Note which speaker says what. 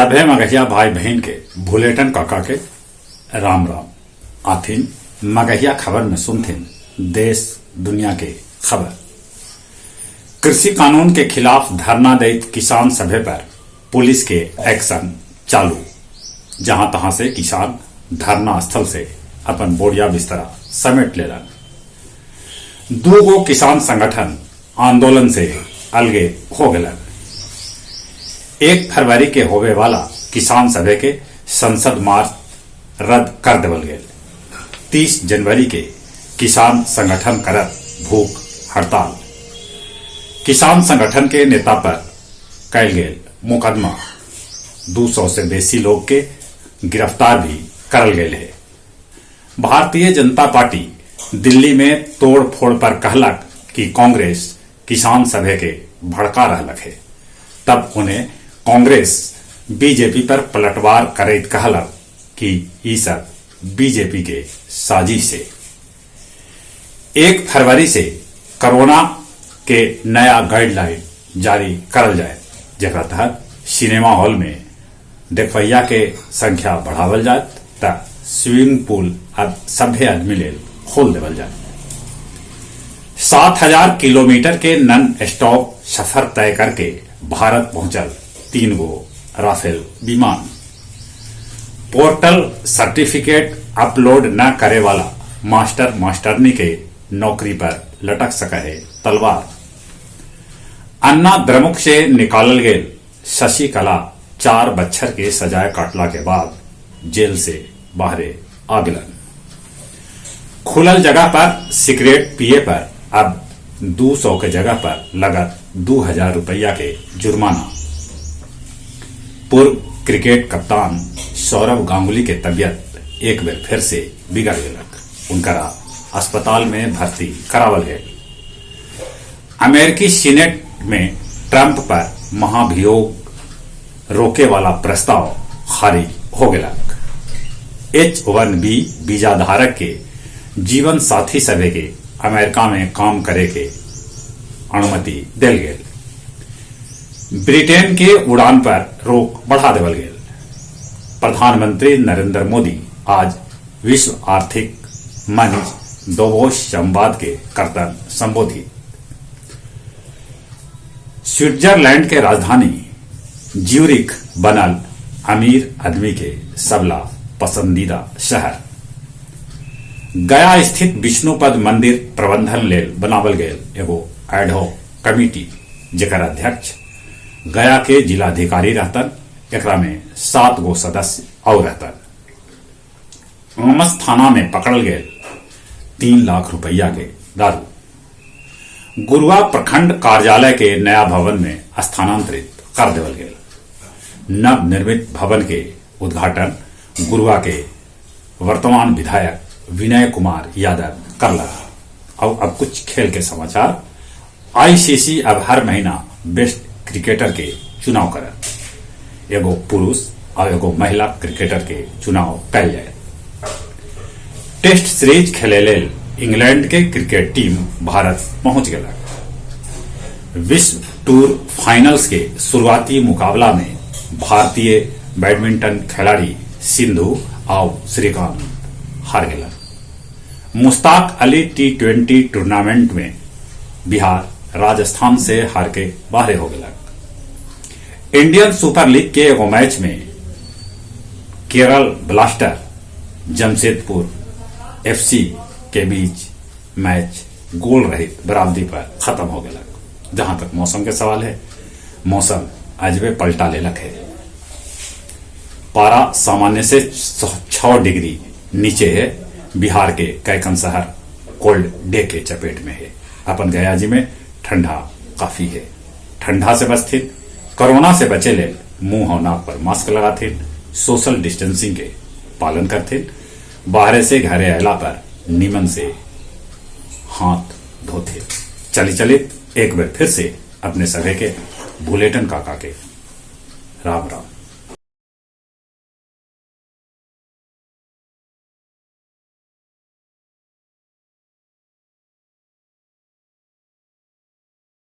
Speaker 1: सभे मगहिया भाई बहिन के भुलेटन काका के राम राम। आथिन मगहिया खबर में सुनथिन देश दुनिया के खबर। कृषि कानून के खिलाफ धरना देत किसान सभे पर पुलिस के एक्शन चालू। जहां तहां से किसान धरना स्थल से अपन बोरिया बिस्तरा समेट लेलन। दू गो किसान संगठन आंदोलन से अलगे हो गलन। 1 फरवरी के होवे वाला किसान सभे के संसद मार्च रद्द कर देवल गेल। 30 जनवरी के किसान संगठन करत भूख हड़ताल। किसान संगठन के नेता पर कैल गेल मुकदमा। 200 से बेसी लोग के गिरफ्तार भी करल गेल है। भारतीय जनता पार्टी दिल्ली में तोड़ फोड़ पर कहलक कि कांग्रेस किसान सभे के भड़का रहलक है। तब उन्हें कांग्रेस बीजेपी पर पलटवार करैत कहलक कि ई सब बीजेपी के साजिश है। 1 फरवरी से कोरोना के नया गाइडलाइन जारी करल जाए, जेकरा तहत सिनेमा हॉल में देखवैया के संख्या बढ़ावल जाए त स्विमिंग पूल अब सभे आदमी लेल खोल देवल जाए। 7000 किलोमीटर के नन स्टॉप सफर तय करके भारत पहुंचल 3 गो राफेल विमान। पोर्टल सर्टिफिकेट अपलोड न करे वाला मास्टर मास्टरनी के नौकरी पर लटक सका है तलवार। अन्ना द्रमुक से निकालल गेल शशिकला 4 बच्छर के सजाए काटला के बाद जेल से बाहरे आ गलन। खुलल जगह पर सिगरेट पिए पर अब 200 के जगह पर लगत 2000 रुपया के जुर्माना। पूर्व क्रिकेट कप्तान सौरव गांगुली के तबियत एक बेर फिर से बिगड़ गलक। उनकरा अस्पताल में भर्ती करावल गए। अमेरिकी सीनेट में ट्रंप पर महाभियोग रोके वाला प्रस्ताव खारिज हो गलक। H-1B visa धारक के जीवन साथी सभे के अमेरिका में काम करे के अनुमति दिल गेल। ब्रिटेन के उड़ान पर रोक बढ़ा देवल गेल। प्रधानमंत्री नरेंद्र मोदी आज विश्व आर्थिक मंच दावोस संवाद के करतन संबोधित। स्विट्जरलैंड के राजधानी ज्यूरिख बनल अमीर आदमी के सबला पसंदीदा शहर। गया स्थित विष्णुपद मंदिर प्रबंधन लेल बनावल गेल एगो एडहोक कमिटी, जेकर अध्यक्ष गया के जिलाधिकारी रहतन। एकरा में 7 गो सदस्य और रहतन। आमस थाना में पकड़ल गेल 3 लाख रुपया के दारू। गुरुआ प्रखंड कार्यालय के नया भवन में स्थानांतरित कर देवल गेल। नव निर्मित भवन के उद्घाटन गुरुआ के वर्तमान विधायक विनय कुमार यादव करलक। और अब कुछ खेल के समाचार। आईसीसी अब हर महीना बेस्ट क्रिकेटर के चुनाव करत। एगो पुरुष और एगो महिला क्रिकेटर के चुनाव कैल जाए। टेस्ट सीरीज खेले लेल इंग्लैंड के क्रिकेट टीम भारत पहुंच गलक। विश्व टूर फाइनल्स के शुरुआती मुकाबला में भारतीय बैडमिंटन खिलाड़ी सिंधु और श्रीकांत हार गलन। मुश्ताक अली T20 tournament में बिहार राजस्थान से हार के बाहर हो गलक। इंडियन सुपर लीग के एगो मैच में केरल ब्लास्टर जमशेदपुर एफसी के बीच मैच गोल रहित बराबरी पर खत्म हो गलक। जहां तक मौसम के सवाल है, मौसम अजबे पलटा लेलक है। पारा सामान्य से 6 डिग्री नीचे है। बिहार के कैकन शहर कोल्ड डे के चपेट में है। अपन गया जी में ठंडा काफी है। ठंडा से बचथिन, कोरोना से बचे ले मुंह और नाक पर मास्क लगाथिन, सोशल डिस्टेंसिंग के पालन करथिन, बाहर से घरे अला पर नीमन से हाथ धोथे। चली चली एक बार फिर से अपने सभे के भुलेटन काका के राम राम।